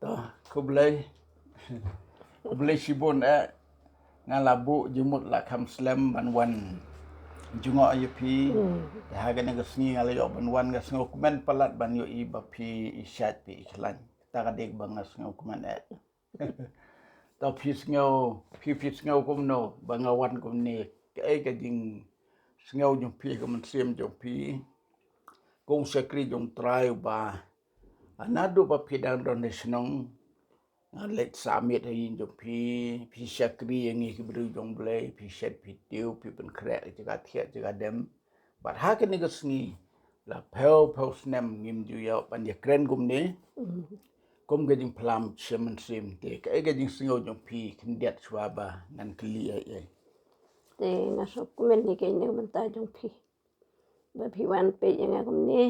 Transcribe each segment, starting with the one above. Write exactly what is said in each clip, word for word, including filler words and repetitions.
To, khublei. Khublei shibun eh. Nga la buh jingmut la kham slem ban wan jngoh ïa phi. Te ha kane ka sngi nga la ïoh ban wan, nga sngewkmen palat ban ïohi ba phi i shait, phi i khlaiñ. Ta ka dei ba nga sngewkmen eh. To phi sngew, phi phi sngew kumno ba nga wan kumne? Kaei ka jingsngew jong phi, ka mynsiem jong phi? Ko u shakri jong Trai ba, ah, naduh ba phi dang don ha shnong, nga leit sah miet ha ïing jong phi, phi shakri ïa ngi ki briew jong Blei, phi shet, phi tiew, phi pynkhreh jaka thiah jaka dem. Bad ha kane ka sngi la phew phew snem ngim ju ïoh ban ïakren kumne. Kum ka jingphla sha mynsiem, te kaei ka jingsngew jong phi khyndiat shuwa ba ngan kylli ei ei? Te nga sngewkmen ïa kane ka bynta jong phi ba phi wan peit ïa nga kumne.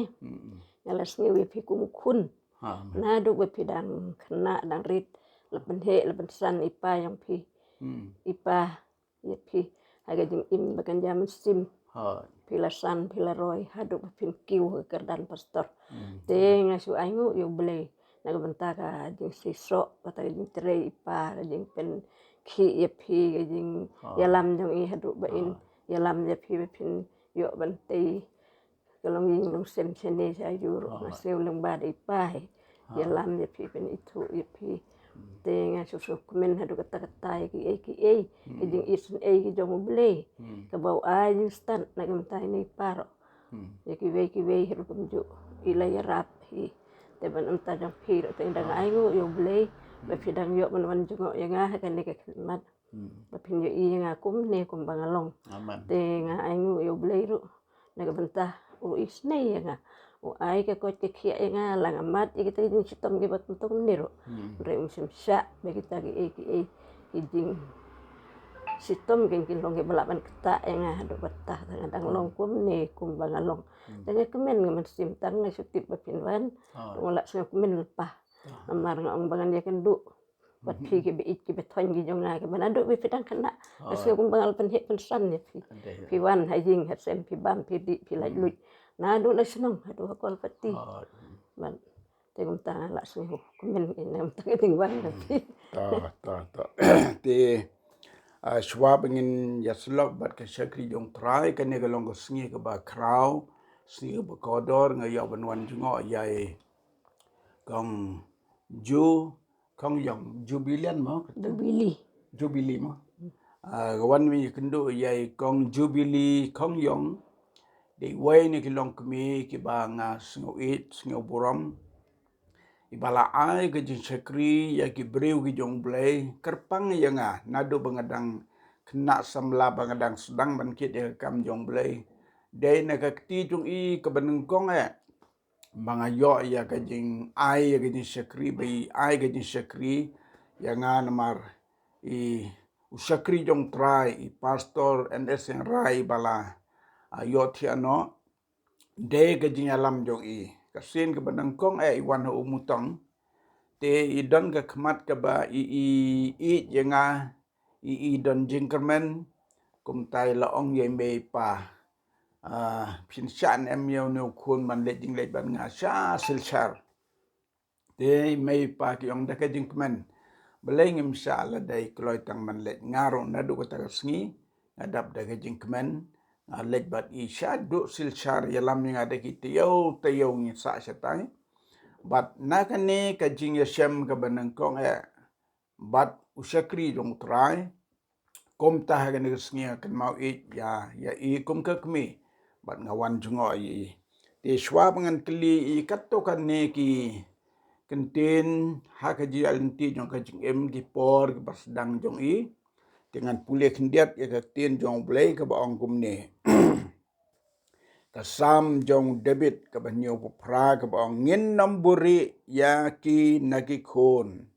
Nga la sngew ïa phi kum u khun. Naduh ba phi dang khynnah dang rit, la pynheh la pynsan i pa jong phi. I pa ïa phi ha ka jingim ba kynja mynsiem. Phi la san, phi la roi haduh ba phin kiew ha ka kyrdan pastor. Te nga shu ainguh ïa U Blei na ka bynta ka jingseisoh, kata ka jingtrei i pa, ka jingpynkhih ïa phi, ka jingïalam jong i haduh ba in ïalam ïa phi ba phin ïoh ban tei ka longïing longsem shane sha ïur. Nga sngewlem ba dei pa hi ïalam ïa phi, pynithuh ïa phi. Te nga shu sngewkmen haduh katta katta ïa kiei kiei ki jingisynei ki jong U Blei kaba u ai jingstad na ka bynta ine i pa ruh. Ïa kiwei kiwei hi ruh kumjuh i la ïarap hi. Te ban ym ta jong phi ruh, te dang ainguh ïa U Blei ba phi dang ïoh ban wan jngoh ïa nga ha kane ka khmat. Ba phin ïohi ïa nga kumne kumba nga long. Te nga ainguh ïa U Blei ruh na ka bynta u isynei ïa nga, u ai ka koit ka khiah ïa nga, la nga mad ïa kita ki jingshitom kiba kumto kumne ruh. Hynrei um shym shah ba kita kiei kiei ki jingshitom kin kin long kiba lah ban ktah ïa nga haduh ba tah, te nga dang long kumne kumba nga long. Te nga kmen, nga mynsiem tang, nga shu tip ba phin wan. Te nga la sngewkmen lypa. Namar nga ong ba ngan ïakynduh bad phi kiba ïeit kiba thoiñ ki jong nga kiba naduh ba phi dang khynnah. Nga sngew kumba nga la pynheh pynsan ïa phi. Phi wan ha ïing ha sem, phi bam phi dih, phi laitluid naduh na shnong haduh ha kol party. Bad te kumta nga la sngewkmen ïa na kumta ka jingwan ka phi. Ta ta ta. Te, ah, shuwa ba ngin ïasyllok bad ka shakri jong Trai, kane ka long ka sngi kaba khraw, sngi kaba kordor, nga ïoh ban wan jngoh ïa i Kong Ju, Kong Yong, Jubilian mo? Jubilee. Jubilee mo? Ah, ka wan mi kynduh ïa i Kong Jubilee, Kong Yong. Dei wei na ki longkmie kiba nga sngew ïeit, sngew burom. Iba la ai ka jingshakri ïa ki briew ki jong Blei, kyrpang ïa nga naduh ba nga dang khynnah samla, ba nga dang sdang ban kit ïa ka kam jong Blei. Dei na ka kti jong i kaba nyngkong eh ba nga ïoh ïa ka jingai ïa ka jingshakri, ba i ai ka jingshakri ïa nga namar i u shakri jong Trai, i Pastor N S Rai ba la, ah, ïohthiah noh. Dei ka jingïalam jong i. Ka sien kaba nyngkong eh i wan ha u Mutong. Te i don ka khmat kaba i, i, i ïeit ïa nga, i, i don jingkyrmen, kumta i la ong ïa i mei i pa, ah, phin shah ne em ïa une u khun ban leit jingleit bad nga sha Silchar. Te i mei i pa ki ong da ka jingkmen, balei ngim shah, lada i kloi tang ban leit. Nga ruh naduh kata ka sngi nga dap da ka jingkmen, nga leit bad i shaduh Silchar, ïalam ïa nga da ki taïew taïew, ngi sah shatai. Bad na kane ka jingïashem kaba nyngkong eh bad u shakri jong u Trai, kumta ha kane ka sngi nga kynmaw ïeit ïa, ïa i kum ka kmie bad nga wan jngoh ïa i. Te shuwa ba ngan kylli i katto katne ki kyntien ha ka jingïaid lynti jong ka jingim, ki por kiba sdang jong i, te ngan pule khyndiat ïa ka ktien jong U Blei kaba ong kumne. Ka Salm jong u David kaba hynñiewphew phra kaba ong, ngin ym buhrieh ïa ki na ki khun,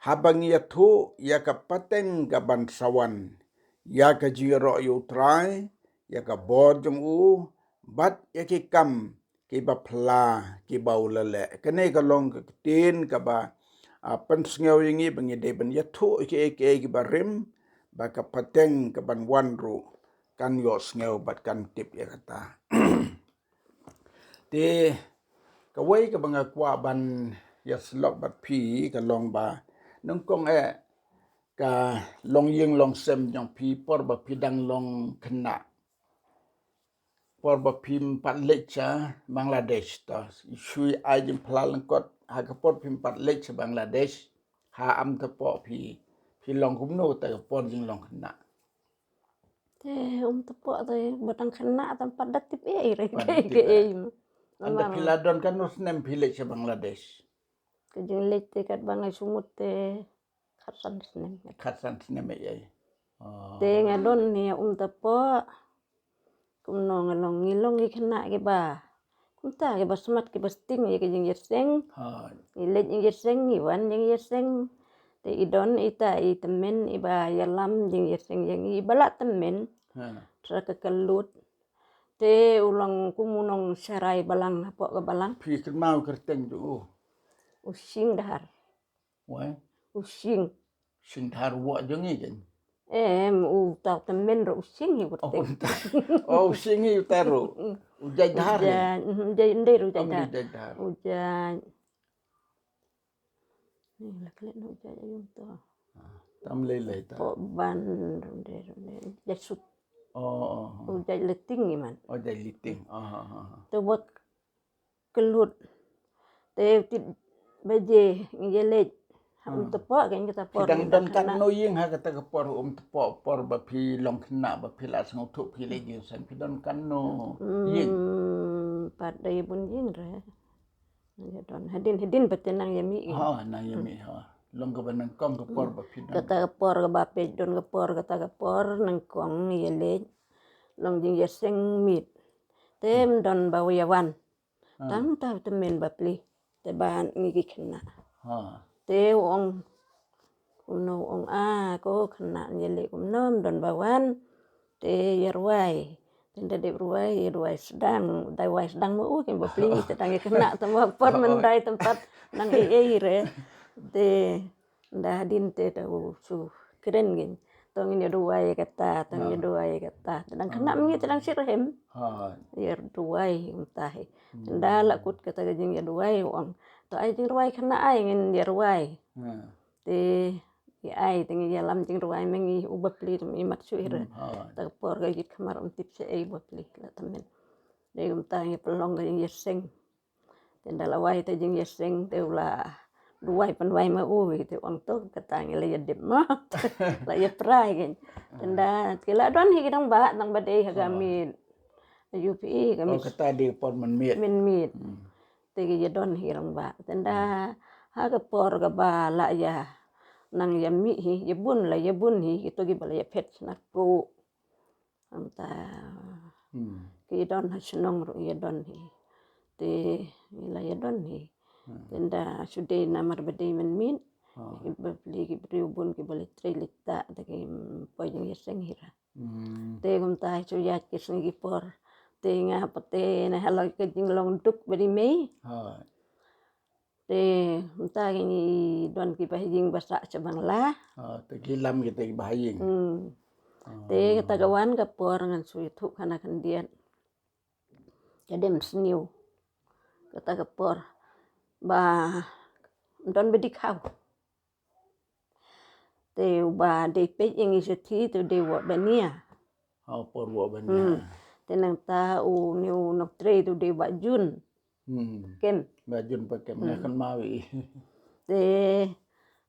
haba ngi ïathuh ïa ka pateng kaban sa wan, ïa ka jingïaroh ïa u Trai, ïa ka bor jong u, bad ïa ki kam kiba phylla kiba u la leh. Kane ka long ka ktien kaba, ah, pynsngew ïa ngi ba ngi dei ban ïathuh ïa kiei kiei kiba rim, ba ka pateng kaban wan ruh kan ïohsngew bad kan tip ïa kata. Te kawei kaba nga kwah ban Ïa slok bad phi ka long ba nyngkong eh ka long ïing long sem jong phi por ba phi dang long khynnah. Por ba phim pat leit sha Bangladesh to. Shu ai jingphla lyngkot ha ka por phim pat leit sha Bangladesh. Ha Umtapoh phi, phi long kumno ta ka por jinglong khynnah? Te Umtapoh te ba dang khynnah tam pat da tip ei re. Pat da tip ei. Ynda phi la don katno snem phi leit sha Bangladesh? Ka jingleit te kat ba nga sumut te khatsan snem. Khatsan snem ei ei. Te nga don ni Umtapoh. Kumno nga long, ngi long ngi khynnah kiba kumta kiba smat kiba sting ïa ka jingïaseng. Ngi leit jingïaseng, ngi wan jingïaseng. Te i don ita i tymmen iba ïalam jingïaseng ïa ngi, iba la tymmen. Tra ka kyllut. Te u long kum u nongsharai balang hapoh ka balang. Phi kynmaw kyrteng jong u? U Singdhar. Wai? U Sing. Singdhar u wah jong ngi kan? Em, uta tymmen ruh u Sing hi. Oh, kyrteng. Uta. Oh, u Sing hi uta ruh. U Jait Dhar hi. U Jait, mm, Jait, ndei ruh u Jait Dhar. U Jait Dhar. U Jait. Ni la klet u Jait aïu to. Tam lei lei ta. Poh ban ruh ndei ruh ndei. Jait Sut. Oh, oh, oh. U Jait Liting i man. Oh, Jait Liting. Ah, ah, ah. Te wak kyllut. Te tit baje ngi ïa leit ha Umtapoh kan kata por. Phi dang don katno ïing ha kata ka por Umtapoh, por ba phi long khynnah ba phi la sngewthuh phi leit jingïaseng, phi don katno ïing? Hmm, pat da ïa bun ïing re. Ïa don hadien hadien ba te nang ïa mih. Ha, nang ïa mih ha. Long kaba nyngkong ka por ba phi don. Kata ka por kaba peit don ka por, kata ka por nyngkong ïa leit long jingïaseng miet. Te ym don ba ïa wan. Tang ta tymmen ba pli. Te ba ngi ki khynnah. Te u ong kumno u ong a ko khynnah ngi leh kumno ym don ba wan. Te ïa rwai. Te nda dep rwai, ïa rwai sdang, dai rwai sdang ma u kin ba pli te dang ïa khynnah te ma por mynta tympat nang ei ei re. Te nda hadien te ta u shu kren gin. To ngin ïa duwai kata, to ngin ïa duwai kata. Te dang khynnah mynta te dang syrhem. Ïa duwai mynta hi. Te nda la kut kata ka jingïaduwai u ong. To ai jingrwai khynnah ai ngin ïa rwai. Te ïa ai te ngin ïalam jingrwai ma ngi u ba pli te i mat shuh ira. Ta ka por ka jit khamar um tip sha ei ba pli la tymmen. Dei kumta ngi pynlong ka jingïaseng. Te nda la wai te jingïaseng te u la duwai pynwai ma u te u ong to kata ngi la ïa dep ma. La ïa prai kan. Te nda ki la don hi ki dang ba dang ba dei ha ka miet. Yu pi ka miet. Kata dei por mynmiet. Mynmiet. Te ki ïa don hi ki dang ba. Te nda ha ka por kaba la ïa nang ïa mih hi ïa bun la ïa bun hi kito kiba la ïa phet na ko. Anta ki don ha shnong ruh ïa don hi. Te ïa la ïa don hi. Te nda shu dei namar ba dei mynmiet. Ki ba pli ki briew bun ki ba leit trei leit tah te ki poi jingïaseng hi ra. Te kumta shu ïaid ki sngi ki por. Te nga pat te na halor ka jinglong duk ba dei mei. Te mynta ki ngi don ki bahaïing ba sah sha Bangla. Te ki lam kita ki bahaïing. Te kata ka wan ka por ngan shu ïathuh khana khyndiat. Ka dem sniew kata ka por ba don ba dei khaw. Te uba dei peit ïa ngi sha thi te u dei Wah Bania. Te nangta u ne u nongtrei te u dei Bah Jun. Kem. Bah Jun Bah Kem nga kynmaw ïa i. Te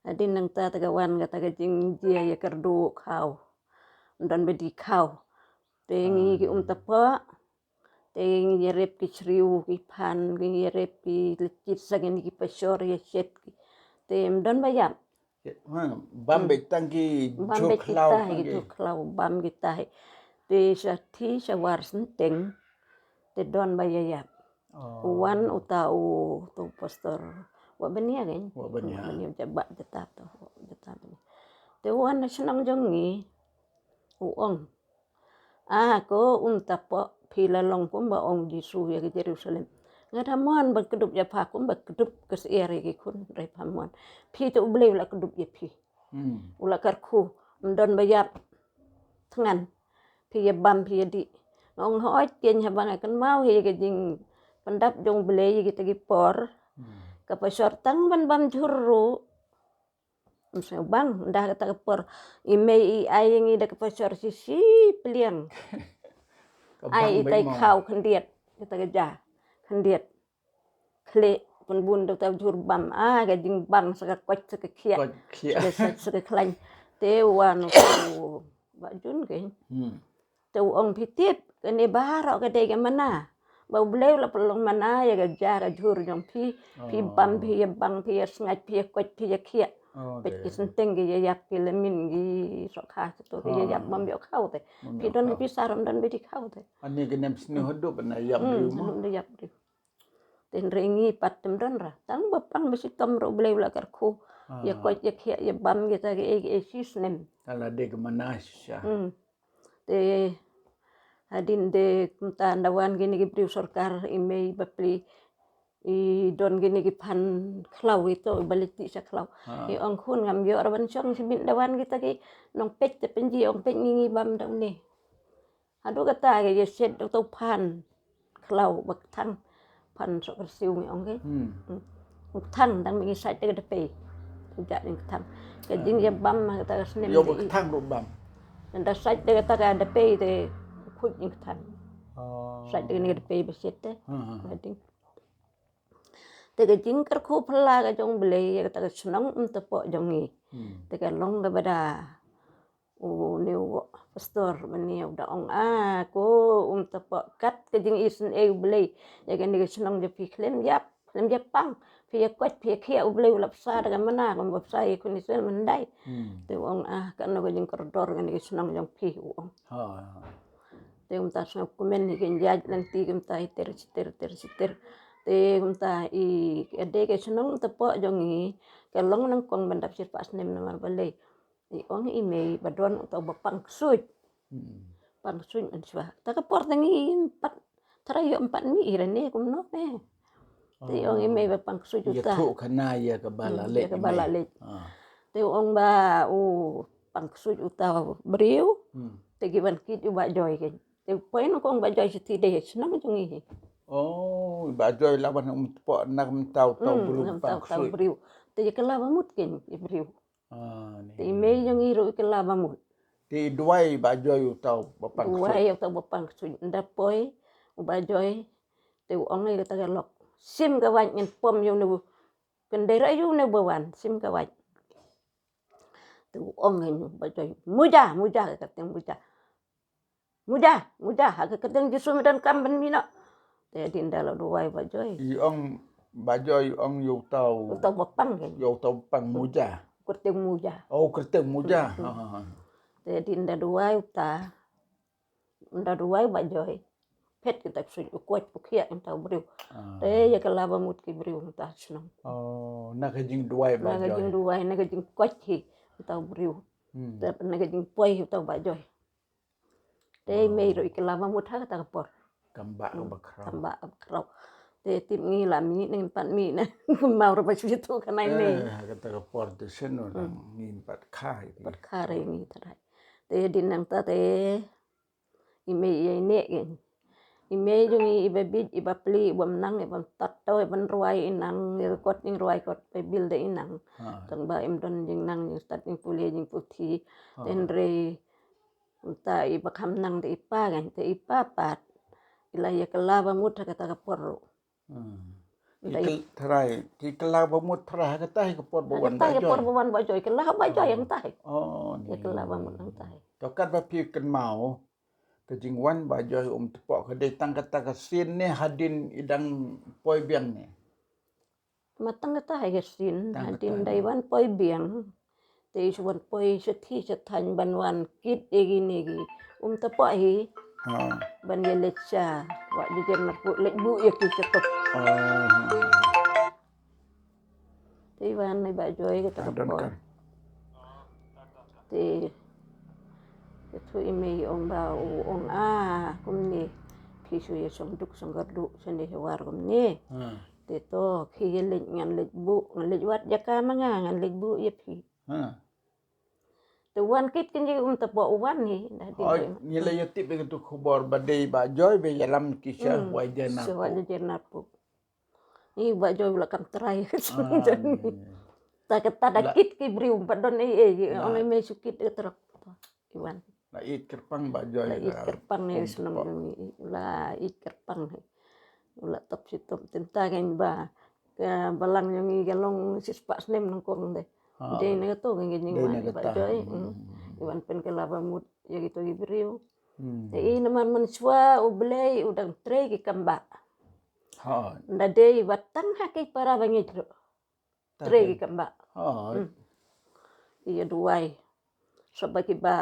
hadien nangta te ka wan kata ka jingjia ïa kyrduh khaw. Don ba dei khaw. Te ngi ki um tapoh. Te ngi ïarep ki shriew ki phan, ngi ïarep ki leit kit sa kine ki pashor ïa shet ki. Te ym don ba ïap. Bam beit tang ki jhur khlaw, ki jhur khlaw bam kita hi. Te sha thi sha war synteng te don ba ïa ïap. U wan uta u tu pastor Wah Bania kan. Wah Bania. Wah Bania jaba jata tu jata. Te u wan na shnong jong ngi u ong. A ko um tapoh phi la long kumba ong Jisu ïa ka Jerusalem. Nga da mon ba kdup ïa pha kumba kdup ka syiar ïa ki khun rai pha mon. Phi te U Blei u la kdup ïa phi. U la kyrkhu ym don ba ïap. Thngan phi ïa bam phi ïa dih. Nga ong hooid keiñ haba nga kynmaw hi ïa ka jingpyndap jong U Blei ïa kita ki por. Ka pashor tang ban bam jhur ruh. Ym sngewbang, ynda kata ka por i mei i ai ïa ngi da ka pashor shi shi pliang. Ai i tai khaw khyndiat, kata ka ja khyndiat. Khleh pynbun da uta u jhur bam, ah, ka jingbang sa ka koit sa ka khiah. Koit khiah. Sa ka sait sa ka khlaiñ. Te wan u Bah Jun kein. Hmm. Te u ong phi tip, kane baroh ka dei ka mana. Ba U Blei u la pynlong mana ïa ka ja ka jhur jong phi, phi bam, phi ïa bang, phi ïa sngaid, phi ïa koit, phi ïa khiah. Peit ki synteng ki ïa ïap, ki lamin, ki sohkha, ki to ki ïa ïap, bam ïoh khaw te. Phi don ki pisa, ym don ba dei khaw te. Ani ka nem sniew haduh ban ïap briew mo. Haduh ban ïap briew. Te hynrei ngi pat ym don ra. Tang ba pang ba shitom ruh U Blei u la kyrkhu. Ïa koit ïa khiah ïa bam kita ki ei ki ei shi snem. Ka la dei ka mana shisha. Hmm. Te hadien de kumta ynda wan kine ki briew sorkar i mei bapli i don kine ki phan khlaw i to ba leit tih sha khlaw. I ong khun ngam ïoh ra ban shong shibit ynda wan kita ki nongpeit te pynji ong peit ngi ngi bam da une. Haduh kata ka ïa shet da uta u phan khlaw ba kthang. Phan sohkyrsiew ngi ong ki. Hmm. Hmm. U kthang dang ba ngi sait da ka dapei. Ka ja jingkthang. Ka jingïabam ha kata ka snem. Ïoh ba kthang ruh bam. Ynda sait da kata ka dapei te khuid jingkthang. Oh. Sait da kane ka dapei ba shet te. Hmm, hmm. Ka jing. Te ka jingkyrkhu phylla ka jong U Blei ïa kata ka shnong Umtapoh jong ngi. Hmm. Te ka long kaba da u ne u pastor ba ne u da ong, ah, ko Umtapoh, kat ka jingisynei U Blei ïa kane ka shnong jong phi, khlem ïap, khlem ïapang, phi ïa koit, phi ïa khiah, U Blei u la bsa da ka mana, kum ba bsa ïa i khun Israel myndai. Hmm. Te u ong, ah, kano ka jingkordor kane ka shnong jong phi, u ong. Ha, ha. Te kumta sngewkmen hi, kin ïaid lynti kumta hi ter shiter ter shiter. Te kumta i ka dei ka shnong Umtapoh jong ngi ka long nyngkong ban dap shispah snem namar balei? I ong i mei ba don uta uba pang ksuid. Hmm. Pang ksuid mynshuwa. Ta ka por te ngi pat tharai ïoh pat mih hi lane kumno ne. Te i ong i mei ba pang ksuid uta. Ïathuh khana ïa kaba la leit. Ïa kaba la leit. Ah. Te u ong ba u pang ksuid uta u briew. Hmm. Te ki wan kit u Bah Joy kein. Te u poi nyngkong Bah Joy sha ti, dei shnong jong ngi hi. Oh, Bah Joy la wan Umtapoh na kumta uta u briew pang ksuid. Te ïa kylla ba mut kein i briew. Ah, ne. Te i mei jong ngi ruh i kylla ba mut. Te i duwai Bah Joy uta uba pang ksuid. Duwai uta uba pang ksuid. Ynda poi u Bah Joy te u ong ïa kata ka lok, sim ka wait, ngan pom ïa une u, kan dei ruh ïa une uba wan, sim ka wait. Te u ong ïa u Bah Joy, muja, muja, ka kyrteng muja. Muja, muja, ha ka kyrteng Jisu me donkam ban mih noh. Te hadien da la duwai Bah Joy. I ong Bah Joy, i ong ïa uta u, uta uba pang kein. Ïa uta uba pang muja. Kyrteng muja. Oh, kyrteng muja. Hmm, hmm. Ha, ha, ha. Te hadien da duwai uta, da duwai Bah Joy, phet kita ksuid u koit u khiah ïa uta u briew. Ah. Te ïa kylla ba mut ki briew mynta shnong. Oh, na ka jingduwai Bah Joy. Na ka jingduwai, na ka jingkoit hi uta u briew. Hmm. Te na ka jingpoi hi uta u Bah Joy. Te i mei ruh i kylla ba mut ha kata ka por. Kam bah kaba khraw. Kam bah kaba khraw. Te tip ngi la mih ne ngin pat mih ne. Mawra ba shu ïathuh khana i mei. Eh, ha kata ka por te shen no ngin pat kha. Pat kha re ngi tharai. Te hadien nangta te i mei i ïaineh kein. I mei jong ngi iba bieit, iba plie, iba ym nang, iba ym tad, to iba rwai i nang, i kot, i rwai kot Baibl da i nang. Ha. Tang ba im don jingnang, jingstad, jingpule, jingputhi. Ha. Te hynrei Mynta i ba kham nang te i pa kan, te i pa pat i la ïa kylla ba mut ha kata ka por ruh. Hmm. Te i kyl-, tharai, te i kylla ba mut tharai ha kata hi ka por ba wan Bah Joy. Ha kata hi ka por ba wan Bah Joy, kylla ha Bah Joy hangta hi. Oh, ïa kylla ba mut hangta hi. To katba phi kynmaw ka jingwan Bah Joy Umtpoh, ka dei tang kata ka sien ne hadien i dang poi biang ne? Ma tang kata hi ka sien, hadien da i wan poi biang. Te i shu wan poi shathie shathaiñ ban wan kit ïa kine ki Umtpoh hi. Ha. Ban ïa leit sha Wah Jajier Narpuh, leit buh ïa ki sha top. Oh. Te i wan i Bah Joy kata ka por. Te, te tu i mei i ong ba u ong, ah, kumne. Phi shu ïa shong duk shong kyrduh shane sha war kumne. Ha. Te to, phi ïa leit ngan leit buh, ngan leit wad jaka ma nga, ngan leit buh ïa phi. Ha. Te wan kit kine ki Umtpoh u wan hi, da di. Oi, ngi la ïa tip ïa katu khubor ba dei Bah Joy ba ïalam ki sha Wah Jajier Narpuh. Sha Wah Jajier Narpuh. Ni Bah Joy la kam trai. Ta kata da kit ki briew ba don ei ei, ong ei mei shu kit ka trok. Iwan. La ïeit kyrpang Bah Joy. La ïeit kyrpang ne snem jong ngi. La ïeit kyrpang ne. La top shi top, tynta kein ba ka balang jong ngi ka long shispah snem nyngkong de. Dei na kato kein ka jingwan Bah Joy. Iwan pynkylla ba mut ïa kito ki briew. Te i namar mynshuwa U Blei u dang trei ki kam ba. Nda dei ba tang ha ki para bangeit ruh. Trei ki kam ba. Ïa duwai. Saba kiba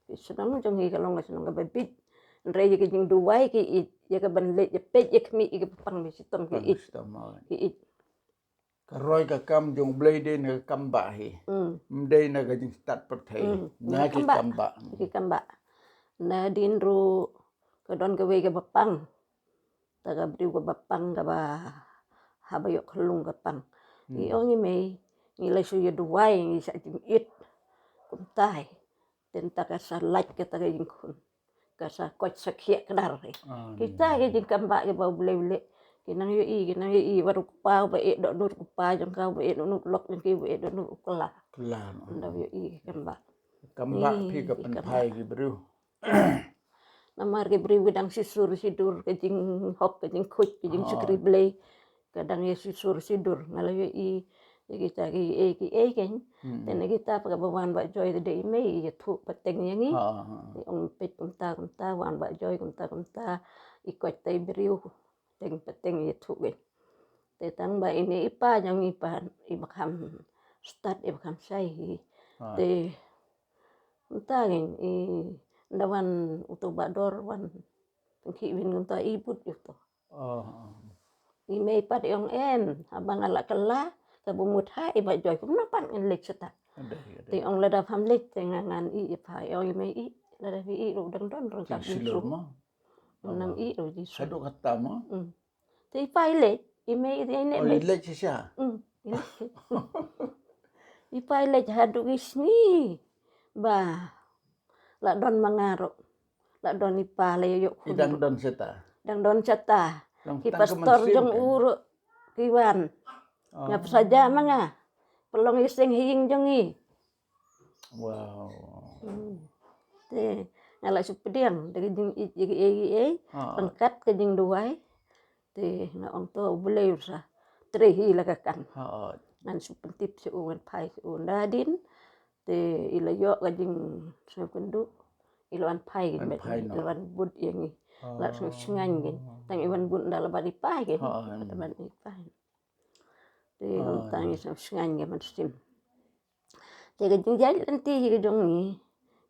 ki shnong jong ngi ka long ka shnong kaba bieit. Hynrei ïa ka jingduwai ki ïeit, ïa ka ban leit ïa peit ïa khmih ïa ka ba pang ba shitom ki ïeit. Ki ïeit. Ka roi ka kam jong U Blei dei na ka kam ba hi. Ym dei na ka jingstad pyrthei. Na ki kam ba. Ki kam ba. Nadien ruh ka don kawei kaba pang. Ta ka briew kaba pang kaba haba ïoh khlung ka pang. I ong i mei, ngi la shu ïa duwai ngi sa jingit. Kumta hi. Tynta ka sa lait kata ka jingkhun. Ka sa koit sa khiah kdar hi. Kita ki jingkam ba kiba U Blei u leh. Ki nang ïohi, ki nang ïohi, wat u kpa uba eh dohnud u kpa jong ka, uba eh dohnud u lok jong ki, uba eh dohnud u kylla. Kylla. Nda ïohi ki kam ba. Kam ba phi ka pynphai ki briew. Namar ki briew ki dang shisur shidur ka jinghok ka jingkhuid ka jingshakri Blei. Ka dang ïa shisur shidur nga la ïohi ïa kita ki ei ki ei kein. Te na kita pa kaba wan Bah Joy te dei i mei i ïathuh pateng ïa ngi. I ong peit kumta kumta wan Bah Joy kumta kumta i koit tai briew. Teng pateng ïathuh kein. Te tang ba ine i pa jong ngi pa i ba kham stad i ba kham shai hi. Te Nta ngin i nda wan uto Bah Dor wan tang ki win nta i but uto. I mei pat i ong em haba nga la kylla ka bu mut ha i Bah Joy kumno pat ngin leit sata. Te ong lada pham leit te nga ngan i i pa i ong i mei i lada phi i ruh dang don rang ka bisu. Nang i ruh jisu. Haduh kata mo. Te i pa i leit i mei i ne. I leit shisha. I pa i leit haduh i sngi ba la don ma nga ruh la don i pa la ïoh khun. I dang don sata. Dang don sata. Ki pastor jong u ruh ki wan. Nga psa ja ma nga. Pynlong i seng hi ïing jong i. Wow. Te nga la shu pdiang da ka jingïeit ïa kiei kiei. Ryngkat ka jingduwai. Te nga ong to U Blei u sa trei hi la ka kan. Ngan shu pyntip sha u ngan phai sha u nadien. Te i la ïoh ka jingsngewkynduh i la wan phai ka jingmut i la wan bud ïa ngi. La sngewsngaiñ ka tang i wan bud nda la ban i phai ka. La ban i phai. Te tang i sngewsngaiñ ka ban sim. Te ka jingjia lynti hi ka jong ngi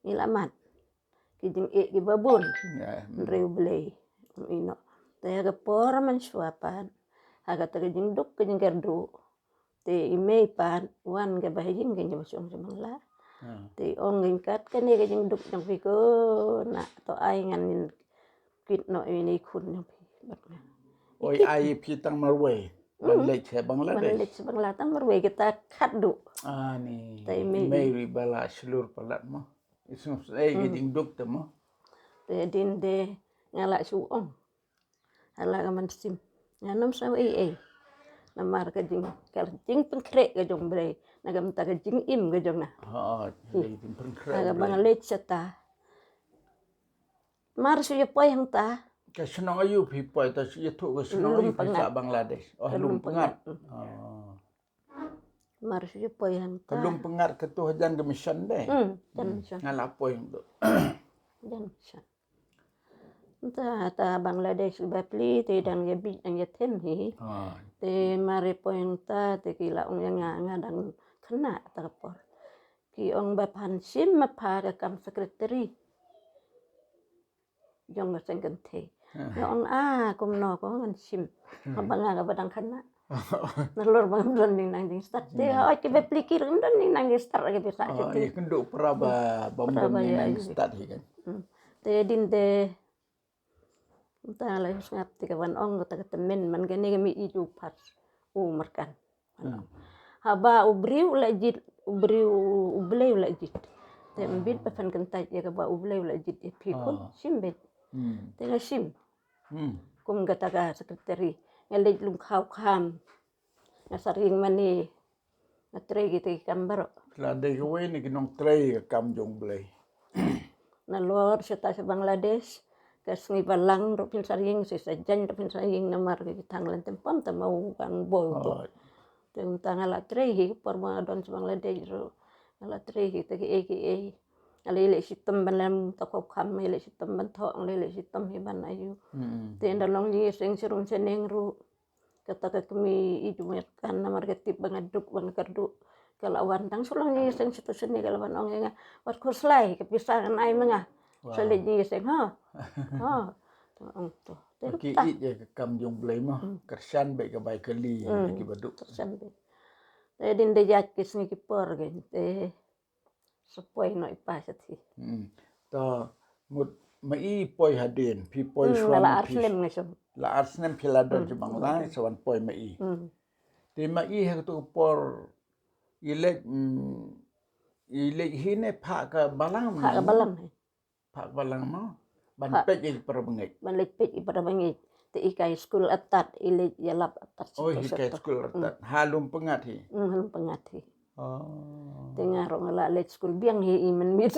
ngi la mat ki jingeh kiba bun. Hynrei U Blei um ïehnoh. Te ha ka por mynshuwa pat ha kata ka jingduk ka jingkyrduh te i mei pat wan kaba ha ïing ka ngi ba shong sha Bangla. Te ong ka kat kane ka jingduk jong phi ko na to ai ngan nin kit noh ïa i khun jong phi bad nga. Oi ai phi tang marwei. Ban leit sha Bangladesh. Ban leit sha Bangla tang marwei kita khatduh. Ani. Te i mei ri ba la shlur palat mo. I sngewsih ka jingduk te mo. Te dien de nga la shu ong. Hala ka mynsiem. Nga nym sngew ei ei. Namar ka jing ka jingpynkhreh ka jong Blei na ka bynta ka jingim ka jong nga. Ha, ka jingpynkhreh. Ka ba nga leit sata. Mar shu ïa poi hangta. Ka shnong aïu phi poi ta shu ïathuh ka shnong aïu phi sah Bangladesh. Oh, Lumpyngat. Mar shu ïa poi hangta. Ka Lumpyngat ka tu hajan ka mission de. Jan mission. Nga la poi hangta. Jan mission. Nta ta Bangladesh ba pli te dang ïa bit dang ïa them hi. Te mar ïa poi hangta te ki la ong ïa nga nga dang khynnah ta ka por. Ki ong ba phan shim ma pha ka kam secretary jong ka seng kynthei. Nga ong a kumno ko ngan shim. Haba nga kaba dang khynnah. Nalor ba ngam don ding nang ding stad te ha oi ki ba pli ki ngam don ding nang ding stad ki ba sa ki te. Kynduh para ba bam don ding nang stad hi kan. Te dien de Nta la sngap te ka ban ong kata ka tymmen man kane ka mih i ju pat u markan. Haba u briew u la jied u briew u Blei u la jied. Te mbit ba phan kyntait ïa kaba u Blei u la jied ïa phi khun shim beit. Te nga shim. Kum kata ka secretary nga leit lyngkha u kham. Nga sar ïing mane, nga trei kita ki kam baroh. La dei kawei na ki nongtrei ka kam jong Blei. Nalor shata sha Bangladesh, ka sngi Balang ruh phin sar ïing, shi Saitjaiñ ruh phin sar ïing, namar ki thang lynti pom te ma u Gang Bor uto. Oh. Te mynta nga la trei hi, por ba nga don sha Bangladesh ruh nga la trei hi, te kiei kiei. Nga la ïaleh shitom ban leh, mynta ko kham nga ïaleh shitom ban thoh, nga la ïaleh shitom hi ban aïu. Hmm. Te ynda long jingïaseng sharum shaneng ruh, kata ka kmie i jong nga kan, namar ka tip ba nga duk, ba nga kyrduh, ka la wan tang shu long jingïaseng shato shane, ka la wan ong ïa nga, wat khuslai, ka pisa ngan ai ma nga. Wow. Sa leit jingïaseng, ha. Ha. Te ong to. Te ka ki ta ïeit ïa ka kam jong Blei mo. Hmm. Kyrshan beit ka bai kali, hmm, ïa ki baduk. Kyrshan beit. Te hadien da ïaid ki sngi ki por kein, te sa poi noh i pa shathie. Hmm. To mut ma i poi hadien, phi poi, hmm, shuwa la ar snem nga shong. La ar snem phi la don, hmm, sha Bangla, sa wan poi ma i. Hmm. Te ma i ha kato ka por i leit, hmm, i leit hi ne phah ka Balang? Phah ka Balang hi. Phah ka Balang mo? Ban, phah, peit ïa ki para bangeit. Ban leit peit ïa ki para bangeit. Te i kai skul artat, i leit ïalap artat. Oh, shato, i kai shato. Skul artat. Hmm. Ha Lum Pyngngad hi? Hmm, ha Lum Pyngngad hi. Oh. Te nga ruh nga la leit skul biang hi i mynmiet.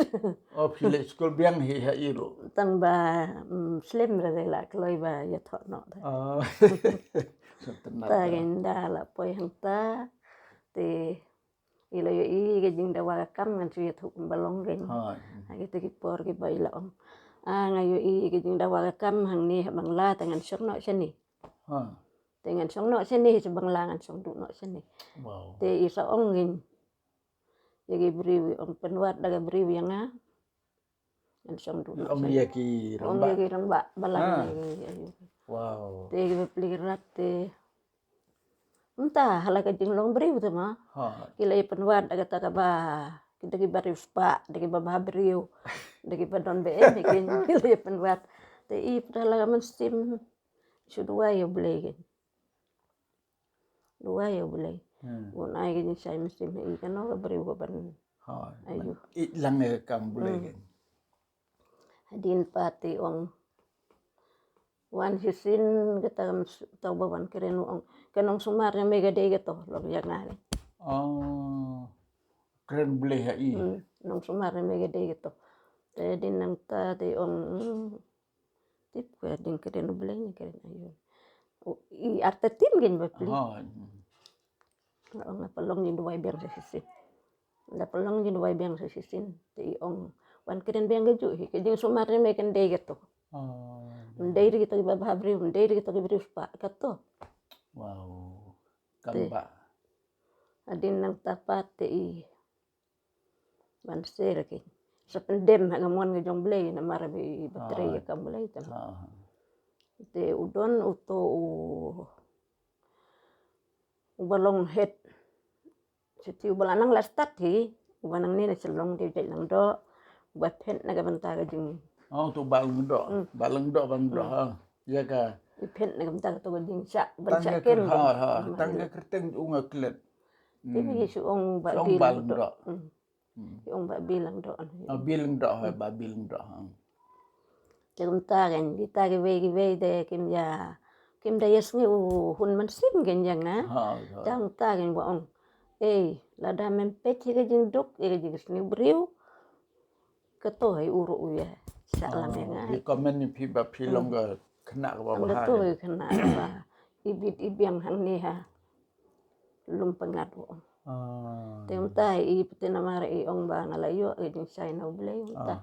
Oh, phi leit skul biang hi ha i ruh? Tang ba, mm, slem re, la kloi ba ïathoh noh. Oh. Te kein da la poi hangta, te i la ïohi ka jingdawa ka kam, ngan shu ïathuh kumba long kein. Ha. Ha kita ki por kiba i la ong, ah, nga ïohi ka jingdawa ka kam hangne ha Bangla, te ngan shong noh shane. Ha. Te ngan shong noh shane, sha Bangla ngan shong duh noh shane. Wow. Te i sa ong kein ïa ki briew, i ong pynwad da ka briew ïa nga, ngan shong duh noh shane. Ong ïa ki rangbah? Ong ïa ki rangbah Balang, ha, ïa ki, ïa ki. Wow. Te kiba plie ki rat te, mynta ha la ka jinglong briew te ma, ha, ki la ïa pynwad da kata kaba, ki da kiba riewspah, da kiba bha briew, da kiba don ba em hi kein, ki la ïa pynwad. Te i pat ha la ka mynsiem shu duwai ïa U Blei kein. Duwai ïa U Blei. Hmm. Bun ai ka jingshai mynsiem ha i, kano ka briew kaban, ha, aïu, ïeit lang ïa ka kam Blei kein. Hmm. Hadien pat i ong, wan shisien kata ka mys-, to ba wan kren, u ong, ka nongsumar ïa me ka dei kato, long ïa nga. Oh. Kren Blei ha i. Hmm, nongsumar ïa me ka dei kato. Te hadien nangta te i ong, hmm, tip ka dei kren U Blei ne kren aïu. O, i artatien kein ba plie. Ha. Nga ong, nga pynlong jingduwai biang sa shisien. Nga pynlong jingduwai biang sa shisien. Te i ong, wan kren biang kajuh hi, ka jingsumar ïa me kan dei kato. Oh. Ym dei ruh kita kiba bha briew, ym dei ruh kita kiba riewspah, kato. Wow. Te kam ba, hadien nangta pat te i ban sher kein. Sa pyndem ha ka mon ka jong Blei, namar ba i ba trei ïa ka kam Blei tam. Ah. Te u don uto u, uba long head. Shisha uba la nang la start hi, uba nangne na Shillong, dei u Jait Lyngdoh, uba phet na ka bynta ka jing. Oh, uto u Bah Lyngdoh. Hmm. Bah Lyngdoh, Bah Lyngdoh, hmm, ha. Ïa ka. I phet na ka bynta kato ka jingshah, ban shah kem. Ha, ha. Tang ka kyrteng u nga klet. Te, hmm, ki shu ong Bah Lyngdoh. Hmm. Hmm. Ki ong Bah Bi Lyngdoh. Ah, Bi Lyngdoh, ha, hmm, Bah Bi Lyngdoh, ha. Te kumta kein, kita kiwei kiwei de kim ïa, kim da ïasngew hun mynsiem kein ïa nga. Ha, ha. Te kumta kein ba ong, ei, lada mem peit hi ka jingduk, ïa ka jingsngew briew, kato hi u ruh u ïa shah lam ïa nga. Ki comment ïa phi ba phi long ka khynnah kaba bha. Kato hi khynnah kaba ibit ibiang hangne ha Lum Pyngngad, u ong. Ah. Te kumta i pat te namar i ong ba nga la ïoh ka jingshai na U Blei kumta. Ah.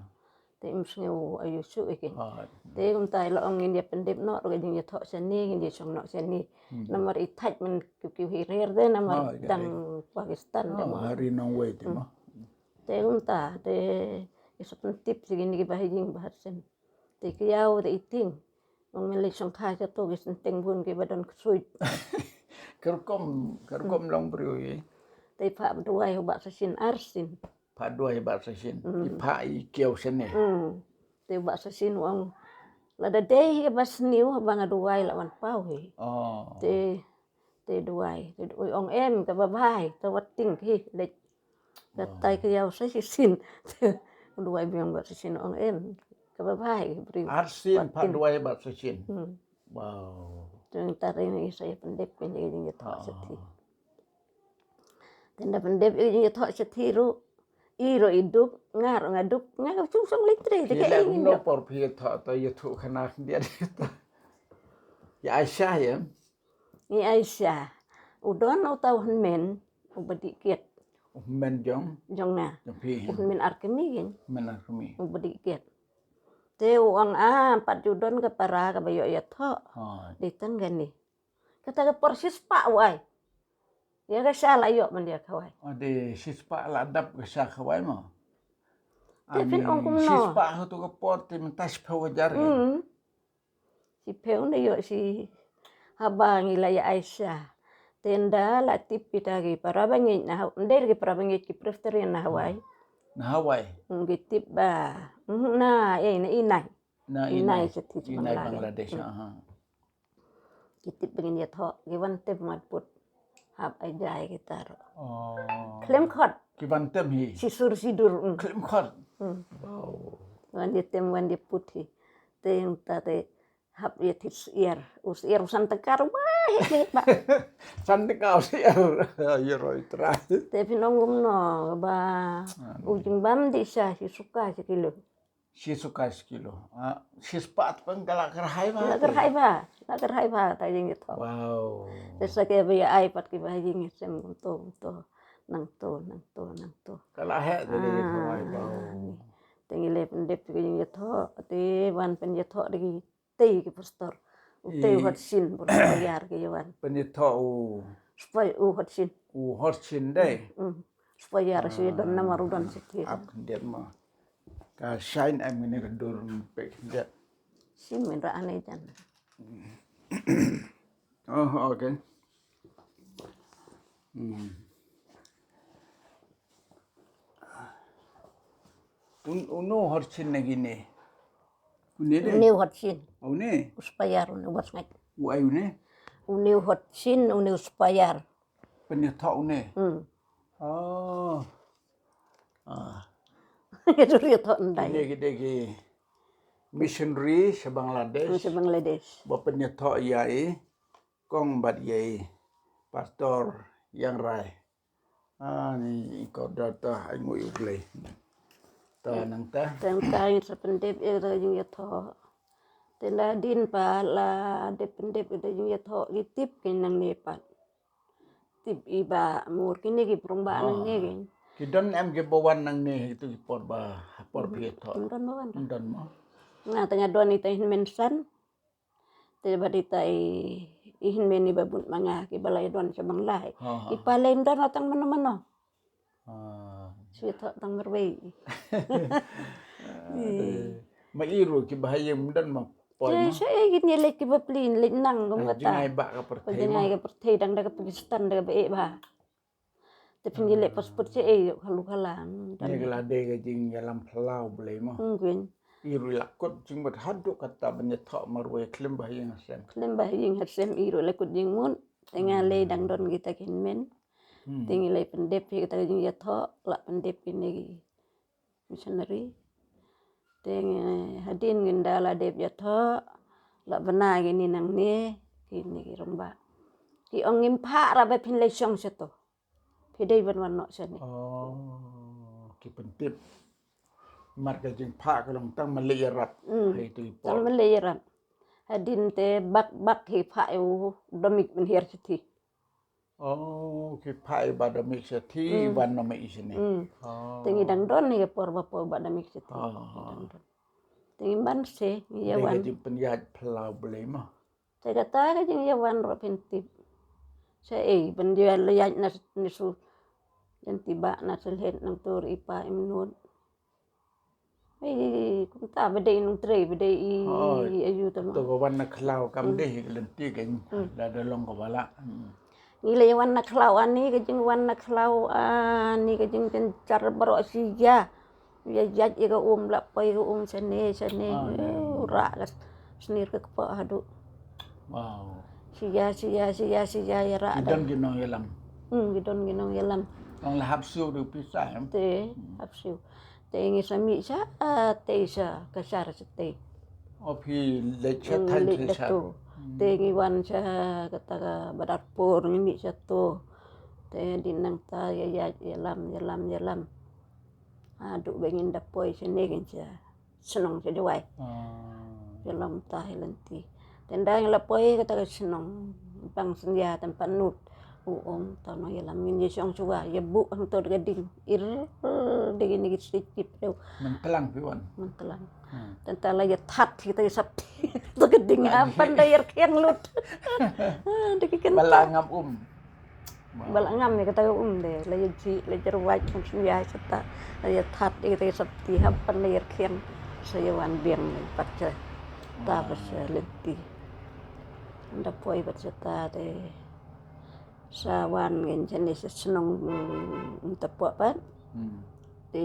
Te im sngew aïu shuh ïa ki. Ah. Te kumta i la ong ngin ïa pyndep noh ruh ka jingïathoh shane, ngin ïa shong noh shane. Hmm. Namar i thait man kiew kiew hi rer de namar, ah, dang Pakistan de, ah, mo. Ha ri nongwei te, hmm, mo. Te kumta, te i sa pyntip sha kine kiba ha ïing ba ha sem. Te ki ïaw te i tieng. Ong men leit shongkha shato ki synteng bun kiba don ksuid. Ka rukom, ka rukom, hmm, long briew hi. Te i phah duwai u Bah Sashin arsien. Phah duwai u Bah Sashin. Hmm. I phah i kiew shane. Hmm. Te u Bah Sashin u ong, lada dei hi kaba sniew haba nga duwai la wan paw hi. Oh. Te Te duwai, te duwai ong em, kaba bha hi, te wat tieng hi, leit. Katai ka ïaw sa shisien. Te duwai biang Bah Sashin ong em, kaba bha hi, briew. Arsien pat duwai Bah Sashin. Hmm. Wow. Teng ta ri ngi sa ïa pyndep ka jingïathoh shathie. Teng da pyndep ïa ka jingïathoh shathie ruh. I ruh i duk, nga ruh nga duk, nga ka shu shong leit trei te ka ïa ïa no por phi ïathoh ta ïathuh khana khyndiat. Ïa Aisha ïa. Ngi Aisha. U don uta u hynmen uba dih kiad. U hynmen jong? Jong nga. Jong phi. U hynmen ar kmie kin. Hynmen ar kmie. Uba dih kiad. Te u ong a pat ju don ka para kaba ïoh ïathoh. Dei tang kane. Kata ka por shispah u ai. Ïa ka sha la ïoh man ïa khawai. O de shispah la dap ka sha khawai mo. Te phin ong kumno. Shispah ha tu ka por te mynta shiphew hajar. Shiphew ne ïoh shi haba ngi la ïa Aisha. Te nda la tip kita ki para bangeit na Haw-, nda ki para bangeit ki Presbyterian na Hawaii. Na Hawaii. Ngi tip ba. Na, eh, na Inai. Na Inai. Inai Bangladesh. Aha. Ki tip ba ngin ïathoh, ki wan tip mat put. Hap ai jai kita ruh. Oh. Khlem khot. Ki wan tip hi. Shisur sidur. Khlem khot. Wow. Wan ïa tip, wan ïa put hi. Te ïa ta te hap ïa thit syiar. U syiar u san tyngka ruh wah hi ba. San tyngka u syiar. Ïa roi trai. Te phin ong kumno ba u jingbam dei sha shi suka shi kilo. Shi suka shi kilo. Shispah pang ka la kyrhai ba. La kyrhai ba. La kyrhai ba ta jingïathoh. Wow. Te sa ki ba ïa ai pat ki ba jingïasem kumto kumto. Nangto, nangto, nangto. Ka la heh te jingïathoh ai ba. Te ngi leh pyndep ki jingïathoh. Te wan pynïathoh da ki tei ki pastor. U tei u Hot Shin, u spah ïar ki ïa wan. Pynïathoh u. Spah u Hot Shin. U Hot Shin dei. Spah ïar shi don namar u don shi ki. Ap khyndiat ma. Ka shine em ngine ka dur pek khyndiat. Shin min ra ane jan. Oh, okay. Un, uno Hot Shin na gine. Une de? Une u Hot Shin. Une? U spah ïar une wat ngai. U ai une? Une u Hot Shin, une u spah ïar. Pynïathoh une? Hmm. Oh. Ah. Itu ïathoh ndai. Ini kita ki missionary sha Bangladesh. Sha Bangladesh. Ba pynïathoh ïa i kong bad ïa i pastor Yang Rai. Ani ko data ai ngui u Blei. Ta nangta. Tang ta ngi sa pyndep ïa ka jingïathoh. Te nda din pa la dep pyndep ïa ka jingïathoh ki tip ki nangne pat. Tip i ba mur kine ki prong ba nangne ki. Ki don em ki ba wan nangne itu ki por ba por phi ïathoh. Don ba wan. Don mo. Nga tang don ita hynmen san. Te ba dei ta i, i hynmen i ba bun ma nga ki ba la ïa don sha Bangla. Ki pa lei ym don tang mano mano. Shu ïathoh tang marwei. Ma i ruh ki ba ha ïing ym don ma poi. Sha ei kin ïa leit ki ba pli leit nang kum kata. Jngai ba ka pyrthei. Jngai ka pyrthei dang da ka Pakistan da ka ba eh ba. Te phin ïaleh passport sha ei ïoh khalu khala. Ïa ka la dei ka jingïalam phyllaw Blei mo. Hm, kwin. I ruh la kut jingmut haduh kata ban ïathoh marwei khlem ba ha ïing ha sem. Khlem ba ha ïing ha sem i ruh la kut jingmut. Te nga lei dang don kita ki hynmen. Te ngi lei pyndep hi kita ki jingïathoh, la pyndep kine ki missionary. Te ngi hadien ngin da la dep ïathoh, la bna kine nangne, kine ki rangbah. Ki ong ngim phah ra ba phin lei shong shato. Phi dei ban wan noh shane. Oh, ki pyntip. Mar ka jingphah ka long tang ma leit ïarap. Mm. Hai tu i por. Tang ma leit ïarap. Hadien te bak bak hi phah u domik ban hiar shathie. Oh, ki phah i ba domik shathie, mm, ban noh ma i shane. Mm. Oh. Te ngi dang don hi ka por ba por ba domik shathie. Oh. Ngi dang don. Te ngim ban se, ngi ïa wan. Dei ka jingpynïaid phyllaw Blei mo. Te kata ka jingïawan ruh phin tip. Sa ei ban ïa la ïaid na, na shu. Jan ti ba na shu lhet nang tur i pa i mnut. Ei, kumta ba dei nang trei ba dei i ayu ta ma. To ka wan na khlaw kam dei ka lynti ka da da long ka wala. Ngi la ïa wan na khlaw ani ka jingwan na khlaw ani ka jingpynjar baroh shi ïa. Ïa ïaid ïa ka um la poi ka um shane shane. Rah ka snir ka kpoh haduh. Wow. Shi ïa, shi ïa, shi ïa, shi ïa ïa rah. Ki don ki nongïalam. Hmm, ki don ki nongïalam. Ong la hap siew ruh pisa em. Te hap siew. Te ngi sa mih sha, ah, te sha ka shar sha te. O phi leit sha thaiñ sha shar. Te ngi wan sha kata ka Badarpur ngi mih sha to. Te hadien nangta ïa ïaid ïalam ïalam ïalam. Haduh ba ngin da poi shane ngin sha shnong sha Jowai. Sha long ta hi lynti. Te nda ngi la poi kata ka shnong bang syndia tem pat nud. U ong ta nong ïalam ngin ïa shong shuwa ïa buh hangto da ka ding. Ir da kine ki stik ki preu. Myntlang phi wan. Myntlang. Tang ta la ïa that kita ïa sap ti. To ka ding ha pan da ïa khiang lut. Da ki kan. Bala ngam um. Bala ngam ïa kata ka um de la ïa ji la ïa ruwai kum sum ïa sata. La ïa that ïa kata ïa sap ti ha pan da ïa khiang. Sa ïa wan biang pat sa ta pat sa lynti. Da poi pat sa ta de. Sa wan ngin jani sa shnong Umtapoh pat. Te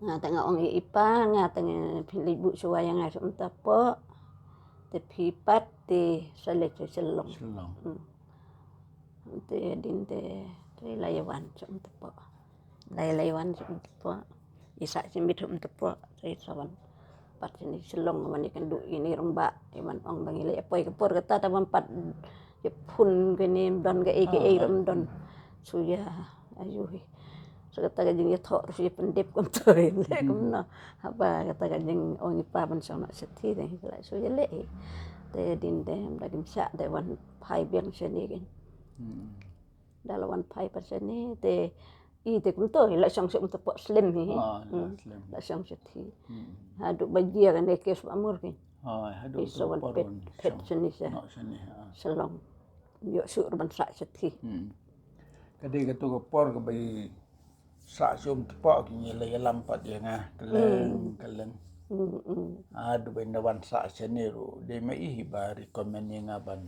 nga ta nga ong i pa nga ta nga phin leit buh shuwa ïa nga sha Umtapoh. Te phi pat te sa leit sha Shillong. Te din te te la ïa wan sha Umtapoh. La ïa la ïa wan sha Umtapoh. I sa shi mit Umtapoh te sa wan. Pat sini Shillong wan i kan du ini rong ba i man ong bang i la ïa poi ka por kata ta ban pat ïa phun kini don ka ei ka ei ram don. Su ïa ayu hi. Sa kata ka jing ïa thok ru ïa pyndep kum toi le kum no. Haba kata ka jing ong i pa ban song na siti de la su ïa le. Te din te da kim sa de wan phai biang sini kin. Da la wan phai pat sini te i te kum to la shong sha Umtapoh slem hi. La shong sha thi. Haduh ba jia kane kes ba mur kin. Haduh i sa wan pet pet sini sha. Shalong. Ïoh shuh ruh ban sah sha thi. Ka dei kato ka por kaba i sah sha Umtapoh ki ngi la ïalam pat ïa nga kylleng kylleng. Haduh ba i na wan sah sha ne ruh dei ma i hi ba recommend ïa nga ban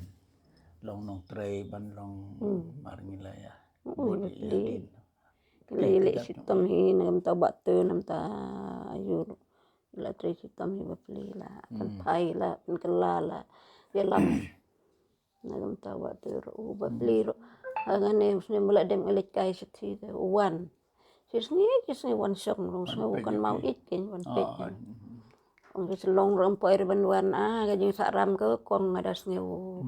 long nongtrei ban long mar ngi la ïa. Bud ïa din. Ki la ïaleh shitom hi na kam ta ba te nam ta ayur. La trei shitom hi ba pli la kan phai la kan kala la ïalam. Na kam ta ba te ru ba pli ru. Ha ngane usne mula dem elek kai shithi te wan. Shisngi shisngi wan shong rong sngi kan mau ik ken wan pek. Ong ki Shillong ram poi re ban wan a ka jing sa ram ka kong ada sngi u.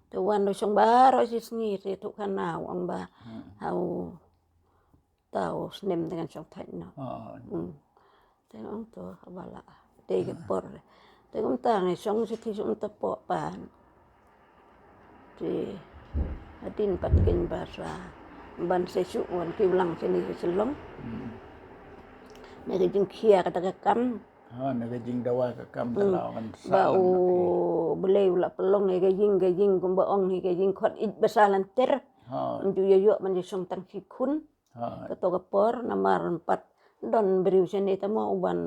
Te wan ro shong ba ro shisngi te tu kan nau ong ba. Hau tau snem dengan shong thai no. Te ong to bala te ke por. Te kum ta ngai shong shithi shong ta po pan. Te hadin pat ken ba sa ban se shu wan ki ulang sini ke Shillong. Na ka jingkhia kata ka kam. Ha na ka jingdawa ka kam ta la wan sa ba u belei u la pelong ka jing ka jing kumba ong ka jing khot ij ba sa lan ter. Nju ya yo man ju shong tang shi khun. Kato ka por namar pat don briew shane ta mo u ban.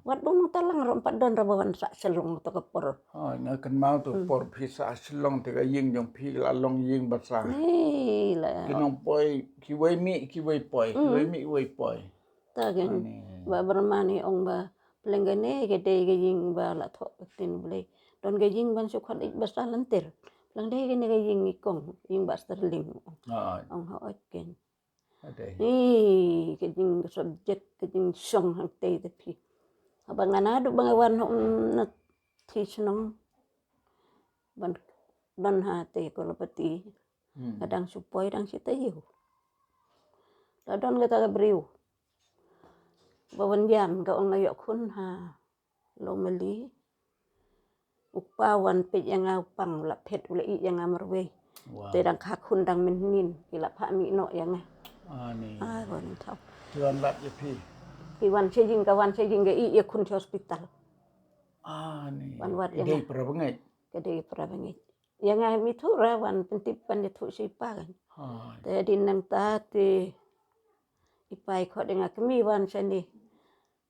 Wat dong ta lang ro pat don ra ba wan sa Shillong kato ka por. Nga kynmaw to por phi sa Shillong te ka ïing jong phi la long ïing ba sa. Ki nong poi ki wei mi ki wei poi ki wei mi wei poi. Ta gen ba Burma ni ong ba pleng kane ka dei ka ïing ba la thoh ka ktien Blei. Don ka ïing ban shu khot ij ba sa lynter. Pleng dei kane ka ïing i kong ïing ba Sterling. Ong ha oj ken. Ih ka jing ka subject ka jing shong hangtei te phi. Haba nga naduh ba nga wan hok na thi shnong ban don ha te Kolopati. Ka dang shu poi dang shi taïew. La don kata ka briew ba wan ïam ka ong nga ïoh khun ha Lawmali. U kpa wan peit ïa nga u pang u la phet u la ïeh ïa nga marwei. Te dang kha khun dang mynhynnin ki la phah mih noh ïa nga. Ani. Ah wan thaw. Ki wan lap ïa phi. Ki wan sha ïing ka wan sha ïing ka ïeh ïa khun sha hospital. Ani. Wan wat ïa nga. Ka dei para bangeit. Ka dei para bangeit. Ïa nga mi thu ra wan pyntip pan ïa thu shi pa kan. Te din nang ta te i pai khot ïa nga kmi wan shane.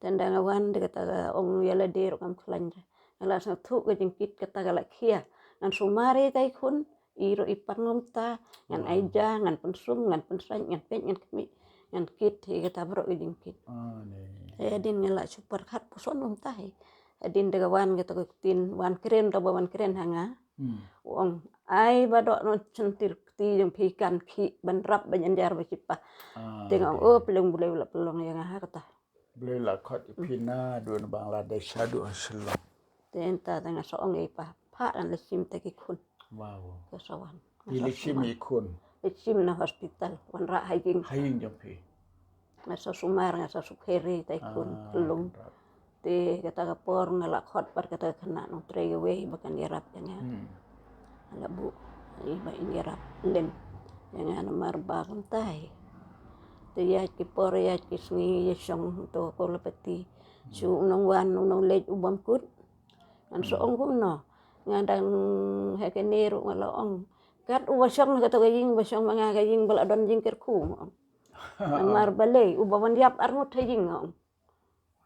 Tang da nga wan de kata ka ong ïa lade ruh ngam khlaiñ re. Nga la sngewthuh ka jingkit kata ka la khia. Ngan sumar ïa kai khun i ruh i pang ngam ta ngan ai ja ngan pynsum ngan pynsait ngan peit ngan khmih ngan kit hi kata baroh ka jingkit. Hadien nga la shu pyrkhat puson ngam ta hi. Hadien da ka wan kata ka ktien wan kren da ba wan kren ha nga. U ong ai ba doh non sentir kti jong phi kan khi ban rap ban ynjar ba shipa. Te nga ong o pleng Blei u la pynlong ïa nga ha kata. Blei la khot ïa phi na dun Bangladesh haduh ha Shillong. Te mynta te nga sa ong ïa i pa, pa, ngan leit shim ïa ki khun. Wow. Ka sa wan. Te leit shim ïa ki khun. Leit shim na hospital, wanrah ha ïing. Ha ïing jong phi. Nga sa sumar, nga sa sukher ïa ki khun. Ah, lung. Te kata ka por nga la khot bad kata ka khynnah nongtrei kawei ba kan ïarap ïa nga. Hmm. Nga la buh ïa i ba in ïarap lem ïa nga namar ba kumta hi. Te ïa ki por ïa ki sngi ïa shong to ko la pati. Shu u nongwan u nongleit u bym kut. Ngan sa ong kumno. Nga dang ha kane ruh nga la ong. Kat uba shong na kato ka ïing, ba shong ma nga ka ïing ba la don jingkyrkhu. Namar balei uba wan ïap arngut ha ïing, nga ong.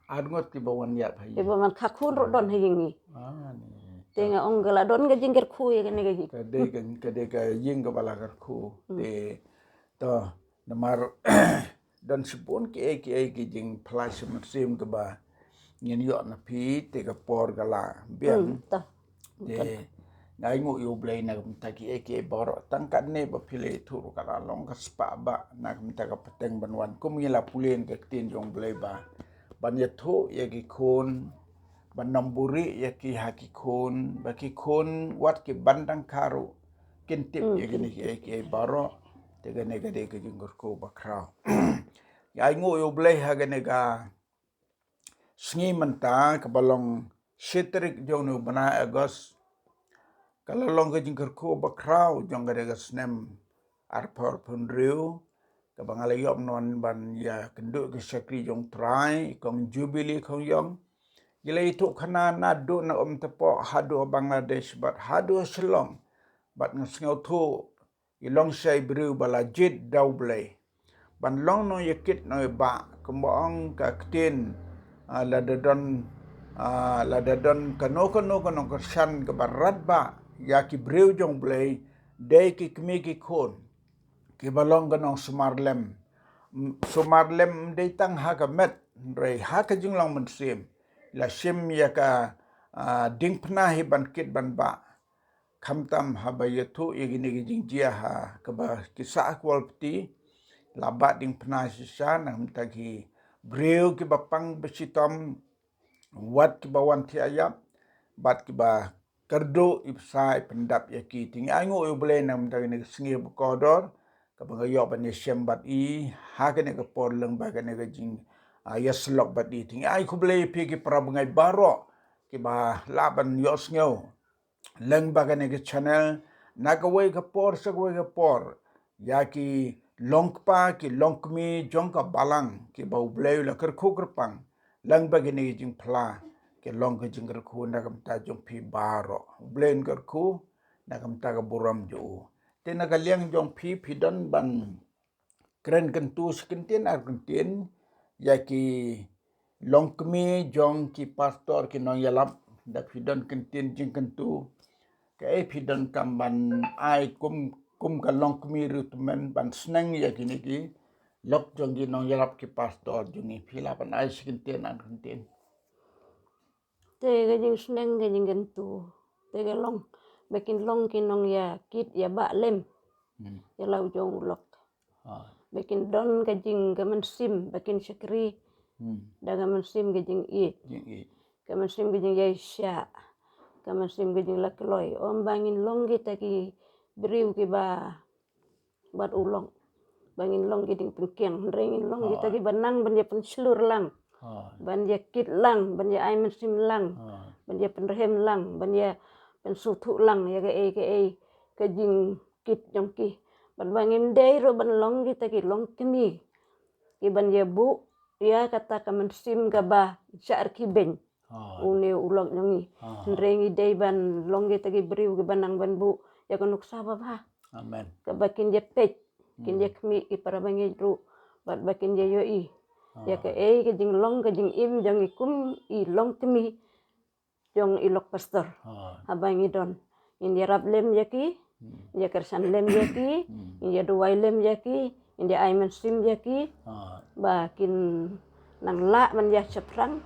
Arngut kiba wan ïap ha ïing. Kiba man kha khun ruh don ha ïing ngi. Ah, ni. Te nga ong ka la don ka jingkyrkhu ïa kane ka ïing. Ka dei ka, ka dei ka ïing kaba la kyrkhu. Hmm. Te to namar don shibun kiei kiei ki jingpyllait mynsiem kaba ngin ïoh na phi te ka por ka la biang. Hmm, to. Te nga ainguh ïa U Blei na ka bynta kiei kiei baroh, tang katne ba phi la ïathuh ruh ka la long ka spah ba na ka bynta ka pateng ban wan kum ngi la pule na ka ktien jong U Blei ba ban ïathuh ïa ki khun, ban ym buhrieh ïa ki ha ki khun, ba ki khun wat ki ban dang kha ruh kin tip ïa kine kiei kiei baroh. Te kane ka dei ka jingkyrkhu ba khraw. Nga ainguh ïa U Blei ha kane ka sngi mynta kaba long shi tarik jong u bnai August. Ka la long ka jingkyrkhu ba khraw jong kane ka snem arphew arphew hynriew, kaba nga la ïoh ban wan ban ïakynduh ki shakri jong U Trai, kong Jubilee Khongjong. Ki la ïathuh khana naduh na Umtapok haduh Bangladesh bad haduh Shillong. Bad nga sngewthuh i long shai briew ba la jied da U Blei ban long nongïakit nongïabah, kumba ong ka ktien, ah, lada don, ah, lada don kano kano ka nongkyrshan kaba radbah ïa ki briew jong U Blei, dei ki kmie ki khun kiba long ka nongsumar lem. Mm, sumar lem ym dei tang ha ka met, hynrei ha ka jinglong mynsiem. La shim ïa ka, ah, diengphna hi ban kit ban bah. Khamtam haba ïathuh ïa kine ki jingjia ha kaba ki sah ha Kawalpati, la bah diengphna shisha na ka bynta ki briew kiba pang ba shitom, wat kiba wan thiah ïap, bad kiba kyrduh i bsa i pyndap ïa ki. Te nga ainguh ïa U Blei na ka bynta kane ka sngi ba kordor, kaba nga ïoh ban ïashem bad i ha kane ka por lyngba kane ka jing, ah, ïasyllok bad i. Te nga ai khublei ïa phi ki para bangeit baroh kiba lah ban ïohsngew lyngba kane ka channel, na kawei ka por sha kawei ka por, ïa ki longkpa ki longkmie jong ka balang kiba U Blei u la kyrkhu kyrpang, lyngba kine ki jingphla, ki long ka jingkyrkhu na ka bynta jong phi baroh. U Blei un kyrkhu na ka bynta ka burom jong u. Te na ka liang jong phi, phi don ban kren kyntu shi kyntien ar kyntien ïa ki longkmie jong ki pastor ki nongïalap, da phi don kyntien jingkyntu, kaei phi donkam ban ai kum, kum ka longkmie ruh tymmen ban sneng ïa kine ki lok jong ki nongïalap ki pastor jong ngi, phi lah ban ai shi kyntien ar kyntien. Te ka jingsneng ka jingkyntu te ka long ba kin long ki nongïakit ïabah lem. Hmm. Ïa la u jong u lok. Ah. Ba kin don ka jing ka mynsiem ba kin shakri. Hmm. Da ka mynsiem ka jingïeit. Jingïeit. Ka mynsiem ka jingïaishah. Ka mynsiem ka jinglakloi. Ym ba ngin long kita ki briew kiba bad u long ba ngin long ki ding pynkiang, hynrei ngin long kita kiba nang ban ïa pynshlur lang, ban ïa kit lang, ban ïa ai mynsiem lang, ban ïa pynrhem lang, ban ïa pynsngewthuh lang ïa kaei kaei ka jingkit jong ki. Bad ba ngim dei ruh ban long kita ki longkmie kiban ïa buh ïa kata ka mynsiem kaba shah rkhie beiñ. Une u lok jong ngi. Hynrei ngi dei ban long kita ki briew kiba nang ban buh ïa ka nuksa babha. Amen. Kaba kin ïa peit, kin ïa khmih ki para bangeit ruh bad ba kin ïa ïohi ïa kaei ka jinglong ka jingim jong ngi kum i longkmie jong i lok pastor. Haba ngi don, ngin ïarap lem ïa ki, ngin ïa kyrshan lem ïa ki, ngin ïa duwai lem ïa ki, ngin ïa ai mynsiem ïa ki, ba kin nang lah ban ïa shaphrang.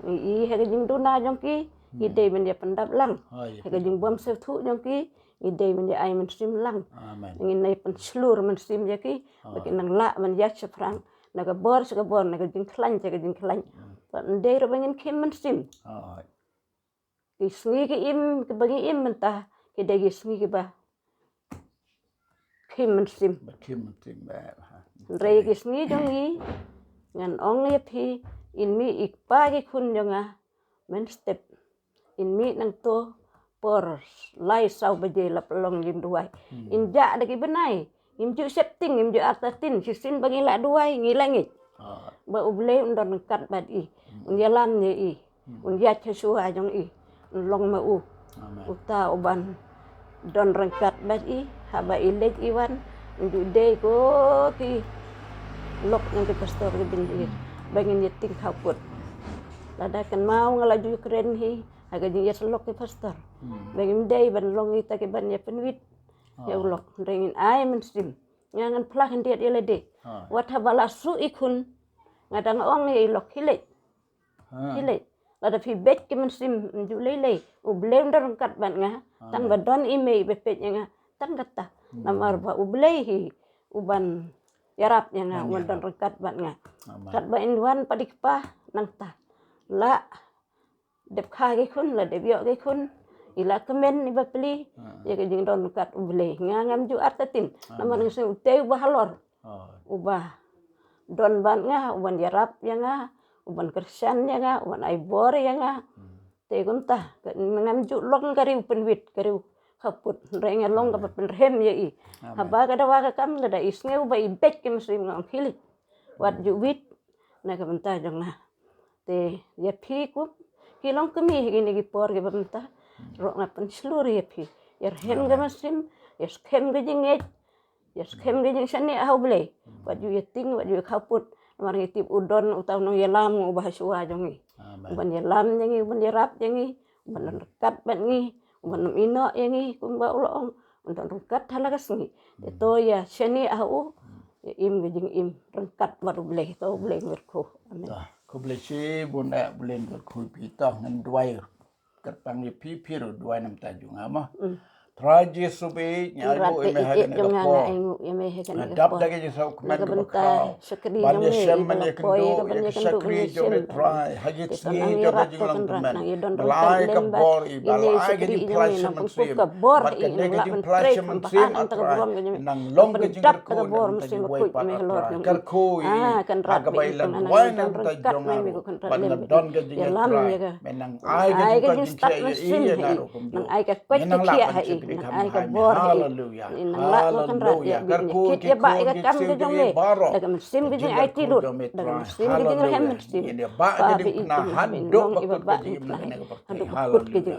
Ngi i ha ka jingduna jong ki, ngi dei ban ïa pyndap lang. Ha ka jingbymsngewthuh jong ki, ngi dei ban ïa ai mynsiem lang. Amen. Ngin ïa pynshlur mynsiem ïa ki, ba kin nang lah ban ïa shaphrang na ka bor sha ka bor, na ka jingkhlaiñ sha ka jingkhlaiñ. Ba ym dei ruh ba ngin khim mynsiem. Ki sngi ki im, kiba ngi im mynta, ki dei ki sngi kiba khim mynsiem. Ba khim mynsiem ba. Hynrei ki sngi jong ngi, ngan ong ïa phi, in mih i kpa ki khun jong nga mynstep. In mih nangto por lai saw baje la pynlong ïing duwai. Hmm. In jah da ki bnai, ngim ju sheptieng, ngim ju artatien, shisien ba ngi la duwai, ngi la ngeit. Ah. Ba U Blei un don ryngkat bad i. Hmm. Un ïalam ïa i. Hmm. Un ïaid ha shuwa jong i. Un long ma u. Amen. Uta uban don ryngkat bad i, haba i leit i wan, un ju dei ko ki lok jong ki pastor ki bynriew. Hmm. Ba ngin ïa tieng khappud. Lada kynmaw nga la ju kren hi, ha ka jingïasyllok ki pastor. Hmm. Ba ngim dei ban long kita kiban ïa pynwit. Oh. Ïa u lok, hynrei ngin ai mynsiem. Nga ngan phla khyndiat ïa lade. Ah. Wat haba la shu i khun, nga dang ong ïa i lok hi leit. Ah. Hi leit. Lada phi beit ki mynsiem, ym ju lei lei. U Blei un don ryngkat bad nga. Amen. Tang ba don i mei ba peit ïa nga. Tang kata. Hmm. Namar ba U Blei hi uban ïarap ïa nga, uban don ryngkat bad nga. Amen. Katba in wan pat i kpa nangta. La dep kha ki khun, la dep ïoh ki khun, i la kmen i bapli, ah, ïa ka jingdon ryngkat U Blei. Nga ngam ju artatien. Amen. Namar nga sngew u tei uba halor. Ah. Uba don bad nga, uban ïarap ïa nga, uban kyrshan ïa nga, uban ai bor ïa nga. Hmm. Te kumta, ka, ngam ju long ka riew pynwit, ka riew khappud, hynrei nga long kaba pynrhem ïa i. Amen. Haba ka dawa ka kam, lada i sngew ba i beit ki mynsiem, nga ong hi leit. Wat ju wit, na ka bynta jong nga. Te ïa phi kum ki longkmie ha kine ki por kiba mynta, ruh nga pynshlur ïa phi. Ïa rhem ka mynsiem, ïa skhem ka jingngeit, ïa skhem ka jingshaniah ha U Blei. Wat ju ïa tieng, wat ju ïa khappud. Namar ngi tip u don uta u nongïalam uba ha shuwa jong ngi. Amen. Uban ïalam ïa ngi, uban ïarap ïa ngi, uban don ryngkat bad ngi, uban ym ïehnoh ïa ngi, kumba u la ong, uban don ryngkat ha la ka sngi. Te to ïa shaniah ha u, ïa im ka jingim ryngkat bad U Blei, to U Blei un kyrkhu. Amen. Khublei shibun, eh, U Blei un kyrkhu ïa phi. To ngan duwai. Kyrpang ïa phi, phi ruh duwai na ka bynta jong nga mo. Mm. Trai Jisu baieit, ngi ai nguh ïa me ha kane ka por. Nga dap da ka jingsngewkmen kaba khraw ban ïashem ban ïakynduh ïa ka shakri jong me Trai ha ki sngi jong ka jinglong tymmen. Me la ai ka bor, i ba la ai ka jingpyllait mynsiem, bad ka dei ka jingpyllait mynsiem, ah Trai, nang long ka jingkyrkhu, nang long ka jingwei pat, ah Trai. Kyrkhu ïa i ha kaba i la duwai na ka bynta jong nga ruh, bad nga don ka jingngeit Trai. Me nang ai ka jingkoit jingkhiah ïa i, ïa nga ruh kumjuh. Nang ai ka koit ka khiah ha i, nang ai ka bor ha i. Haleluya. Haleluya. Kyrkhu ïa i, kyrkhu ïa i, kyrkhu ïa i baroh. Da ka mynsiem ka jingaiti lut, da ka mynsiem ka jingrhem mynsiem. Ïa ba ka jingpynah haduh ba kut ka jingim na kane ka pyrthei. Haleluya.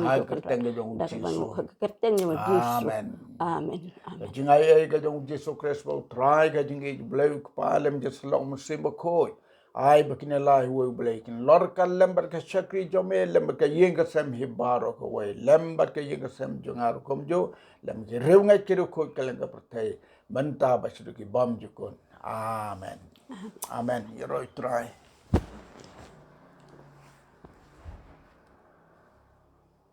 Ha ka kyrteng ka jong u Jisu. Amen. Amen. Ka jingai ei ka jong u Jisu Khrist ba U Trai, ka jingïeit U Blei U Kpa lem ka jingïasyllok Mynsiem Bakhuid. Ai ba kine lai uwei U Blei kin lor ka lem bad ka shakri jong me, lem bad ka ïing ka sem hi baroh kawei, lem bad ka ïing ka sem jong nga ruh kumjuh, lem ki riewngeit ki riewkhuid ka leng ka pyrthei, mynta bad shaduh ki bymjukut. Amen. Amen. Ïaroh Trai.